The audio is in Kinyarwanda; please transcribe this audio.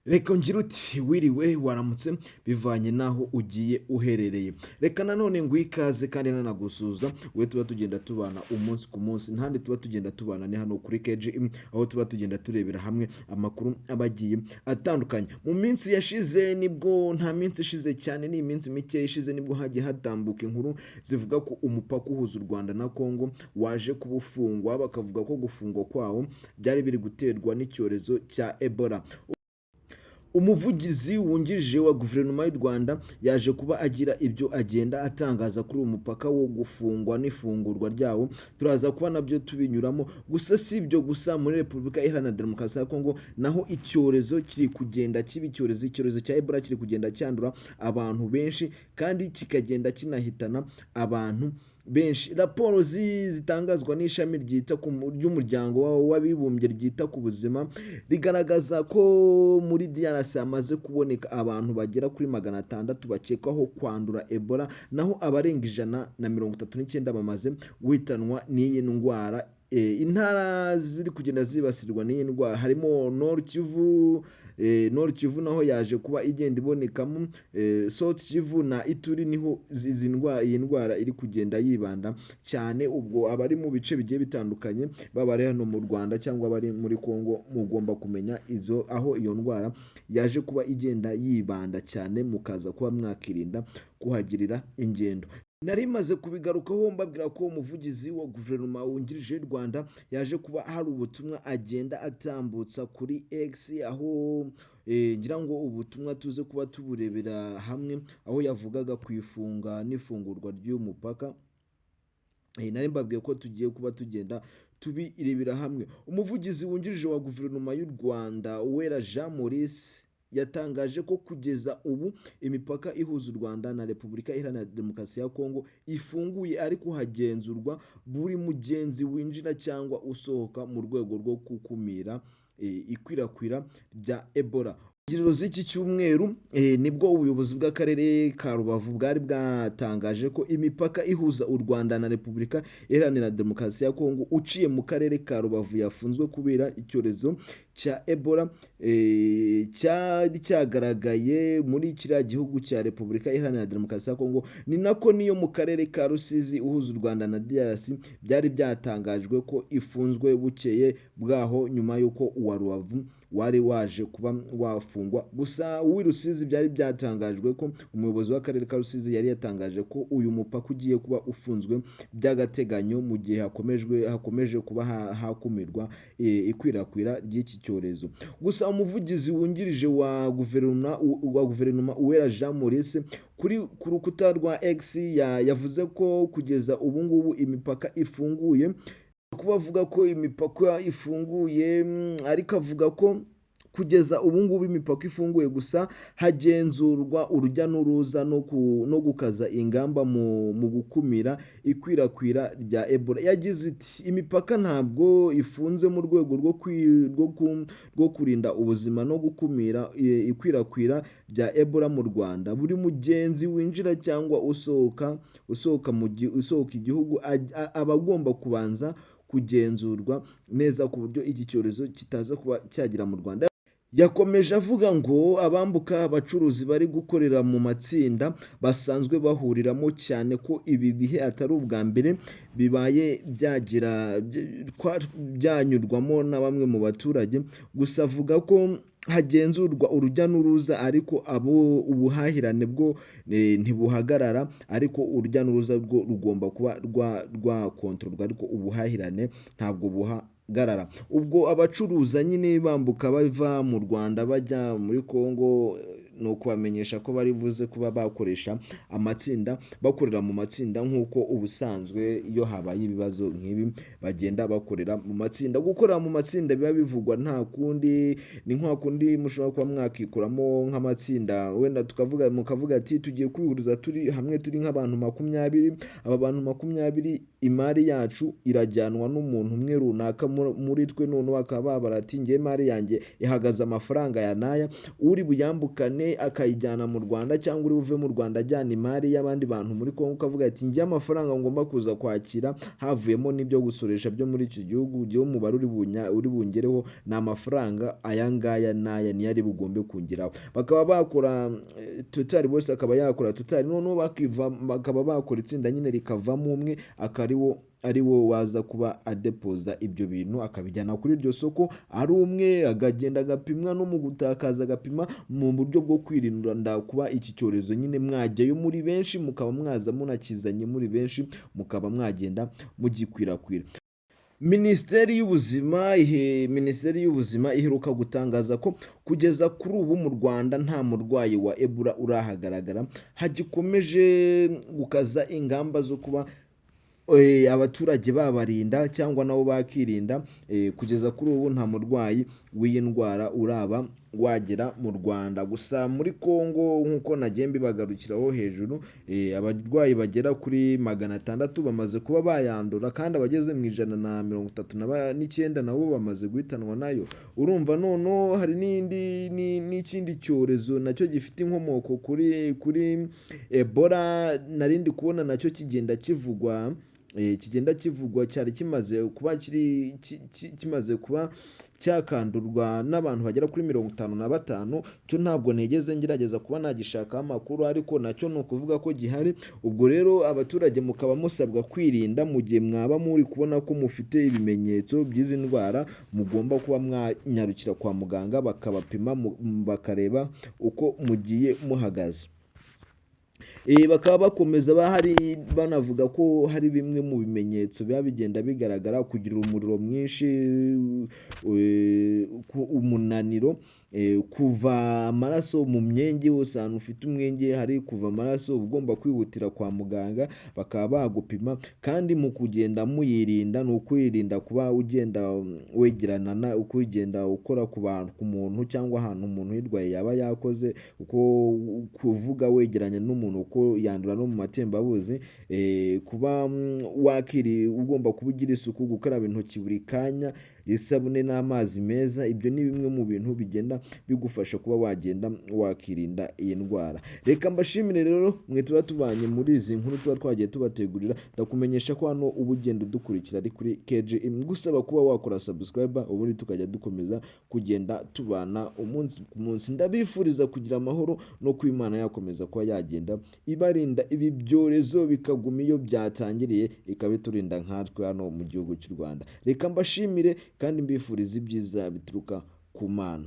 Reka ngire uti wiriwe, waramutse, bivanye n'aho ugiye uherereye. Reka nanone nguhe ikaze kandi nanagusuhuza we tuba tugenda tubana umunsi ku munsi. Ntandi tuba tugenda tubana ni hano kuri KGM, aho tuba tugenda turebera hamwe amakuru aba agiye atandukanye. Mu minsi yashize nibwo, nta minsi ishize cyane, ni iminsi mike ishize, nibwo hagiye hatambuka inkuru zivuga ko umupaka uhuza u Rwanda na Congo waje kuba ufungwa, bakavuga ko gufungwa kwawo byari biri guterwa n'icyorezo cya Ebola. Umuvugizi wungirije wa Guverinoma y'u Rwanda yaje kuba agira ibyo agenda atangaza kuri uwo mupaka wo gufungwa n'ifungurwa ryawo. Turaza kuba nabyo tubinyuramo. Gusa si ibyo gusa, muri Repubulika Iharanira Demokarasi ya Kongo naho icyorezo kiri kugenda kiba icyorezo cya Ebola kiri kugenda cyandura abantu benshi kandi kikagenda kinahitana abantu benshi. Raporo zitangazwa n'ishami ryita ku ry'Umuryango w'Abibumbye ryita ku buzima rigaragaza ko muri DRC hamaze kuboneka abantu bagera kuri 600 bakekwaho kwandura Ebola, naho abarenga 139 bamaze guhitanwa n'iyi ndwara. Intara ziri kugenda zibasirwa n'iyi ndwara harimo Nord Kivu, Nord Kivu naho yaje kuba igenda ibonekamo, South Kivu na Ituri, niho izi ndwara iyi ndwara iri kugenda yibanda cyane. Ubwo abari mu bice bigiye bitandukanye, baba ari hano mu Rwanda cyangwa abari muri Congo, mugomba kumenya izo aho iyo ndwara yaje kuba igenda yibanda cyane, mukaza kuba mwakirinda kuhagirira ingendo. Nari maze kubigarukaho mbabwira ko umuvugizi wa Guverinoma wungirije y'u Rwanda yaje kuba hari ubutumwa agenda atambutsa kuri X, aho ngira ngo ubutumwa tuze kuba tuburebera hamwe, aho yavugaga ku ifunga n'ifungurwa ry'umupaka. Nari mbabwiye ko tugiye kuba tugenda tubirebera hamwe. Umuvugizi wungirije wa Guverinoma y'u Rwanda, Uwera Jean Maurice, yatangaje ko kugeza ubu imipaka ihuza u Rwanda na Repubulika Iharanira Demokarasi ya Kongo ifunguye, ariko hagenzurwa buri mugenzi winjira cyangwa usohoka mu rwego rwo gukumira ikwirakwira rya Ebola. Ntangiriro z'iki cyumweru nibwo ubuyobozi bw'akarere ka Rubavu bwari bwatangaje ko imipaka ihuza u Rwanda na Repubulika Iharanira Demokarasi ya Kongo uciye mu karere ka Rubavu yafunzwe kubera icyorezo cya Ebola cyari cyagaragaye muri kiriya gihugu cya Repubulika Iharanira Demokarasi ya Kongo. Ni nako niyo mu karere ka Rusizi uhuza u Rwanda na DRC byari byatangajwe ko ifunzwe bukeye bwaho, nyuma y'uko uwa Rubavu wari waje kuba wafungwa. Gusa uw'i Rusizi byari byatangajwe ko umuyobozi w'akarere ka Rusizi yari yatangaje ko uyu mupaka ugiye kuba ufunzwe by'agateganyo mu gihe hakomeje kuba hakumirwa ikwirakwira ry'iki cyorezo. Gusa umuvugizi wungirije wa guverinoma Uwera Jean Maurice ku rukuta rwa X yavuze ko kugeza ubu ngubu imipaka ifunguye. Kuba avuga ko imipaka ifunguye, ariko avuga ko kugeza ubu ngubu imipaka ifunguye, gusa hagenzurwa urujya n'uruza no gukaza ingamba mu gukumira ikwirakwira rya Ebola. Yagize iti: "Imipaka ntabwo ifunze mu rwego rwo kurinda ubuzima no gukumira ikwirakwira rya Ebola mu Rwanda. Buri mugenzi winjira cyangwa usohoka igihugu aba agomba kubanza kugenzurwa neza ku buryo iki cyorezo kitaza kuba cyagera mu Rwanda." Yakomeje avuga ngo abambuka, abacuruzi bari gukorera mu matsinda basanzwe bahuriramo, cyane ko ibi bihe atari ubwa mbere bibaye byagira byanyurwamo na bamwe mu baturage. Gusa avuga ko hagenzurwa urujya n'uruza, ariko abo ubuhahirane bwo ntibuhagarara, ariko urujya n'uruza rwo rugomba kuba rwakontororwa, ariko ubuhahirane ntabwo buhagarara. Ubwo abacuruza nyine bambuka bava mu Rwanda bajya muri Congo, ni ukubamenyesha ko bari buze kuba bakoresha amatsinda, bakorera mu matsinda nk'uko ubusanzwe iyo habaye ibibazo nk'ibi bagenda bakorera mu matsinda. Gukorera mu matsinda biba bivugwa nta kundi, ni nka kundi mushobora kuba mwakikuramo nk'amatsinda, wenda tukavuga, mukavuga ati tugiye kwihuriza turi hamwe, turi nk'abantu 20. Aba bantu 20, imari yacu irajyanwa n'umuntu umwe runaka muri twe. Noneho bakaba babara ati ngewe imari yanjye ihagaze amafaranga ya n'aya, uri buyambukane. imari akayijyana mu Rwanda, cyangwa uri buve mu Rwanda ajyana imari y'abandi bantu muri Kongo, ukavuga ati: "Njye amafaranga ngomba kuza kwakira havuyemo n'ibyo gusoresha byo muri iki gihugu, njyewe umubare uri bungereho ni amafaranga aya ngaya n'aya, niyo ari bugombe kungeraho." Bakaba bakora total, bose akaba yakora total, noneho bakiva, bakaba bakora itsinda nyine rikavamo umwe, akariwo ari wo waza kuba adepoza ibyo bintu, akabijyana kuri iryo soko ari umwe, akagenda agapimwa, no mu gutakaza agapima, mu buryo bwo kwirinda kuba iki cyorezo nyine mwajyayo muri benshi, mukaba mwaza munakizanye muri benshi, mukaba mwagenda mugikwirakwira. Minisiteri y'Ubuzima iheruka gutangaza ko kugeza kuri ubu mu Rwanda nta murwayi wa Ebola urahagaragara. Hagikomeje gukaza ingamba zo kuba abaturage babarinda cyangwa nabo bakirinda. Kugeza kuri ubu nta murwayi w'iyi ndwara uraba wagera mu Rwanda. Gusa muri Congo, nk'uko nagiye mbibagarukiraho hejuru, abarwayi bagera kuri 600 bamaze kuba bayandura, kandi abageze mu 139 nabo bamaze guhitanwa nayo. Urumva noneho hari n'indi n'ikindi cyorezo nacyo gifite inkomoko kuri Ebola narindi kubona, nacyo kigenda kivugwa, cyari kimaze kuba kiri kimaze kuba cyakandurwa n'abantu bagera kuri 55. Cyo ntabwo nigeze ngerageza kuba nagishakaho amakuru, ariko nacyo ni ukuvuga ko gihari. Ubwo rero abaturage mukaba musabwa kwirinda. Mu gihe mwaba muri kubona ko mufite ibimenyetso by'izi ndwara, mugomba kuba mwanyarukira kwa muganga bakabapima, bakareba uko mugiye muhagaze. Bakaba bakomeza bahari banavuga ko hari bimwe mu bimenyetso biba bigenda bigaragara: kugira umuriro mwinshi, umunaniro, kuva amaraso mu myenge hose. Ahantu ufite umwenge hari kuva amaraso, uba ugomba kwihutira kwa muganga bakaba bagupima. Kandi mu kugenda muyirinda, ni ukwirinda kuba ugenda wegerana na ukugenda ukora ku bantu, ku muntu cyangwa ahantu umuntu uyirwaye yaba yakoze, kuko kuvuga wegeranye n'umuntu, kuko yandura no mu matembabuzi. Kuba wakiri ugomba kuba ugira isuku, gukaraba intoki buri kanya isabune n'amazi meza. Ibyo ni bimwe mu bintu bigenda bigufasha kuba wagenda wakirinda iyi ndwara. Reka mbashimire rero mwe tuba tubanye muri izi nkuru tuba twagiye tubategurira. Ndakumenyesha ko hano uba ugenda udukurikira ari kuri KG, gusaba kuba wakora subscribe, ubundi tukajya dukomeza kugenda tubana umunsi ku munsi. Ndabifuriza kugira amahoro no kuba Imana yakomeza kuba yagenda ibarinda ibi byorezo, bikaguma iyo byatangiriye, ikabiturinda nkatwe hano mu gihugu cy'u Rwanda. Reka mbashimire kandi mbifuriza ibyiza bituruka ku Mana.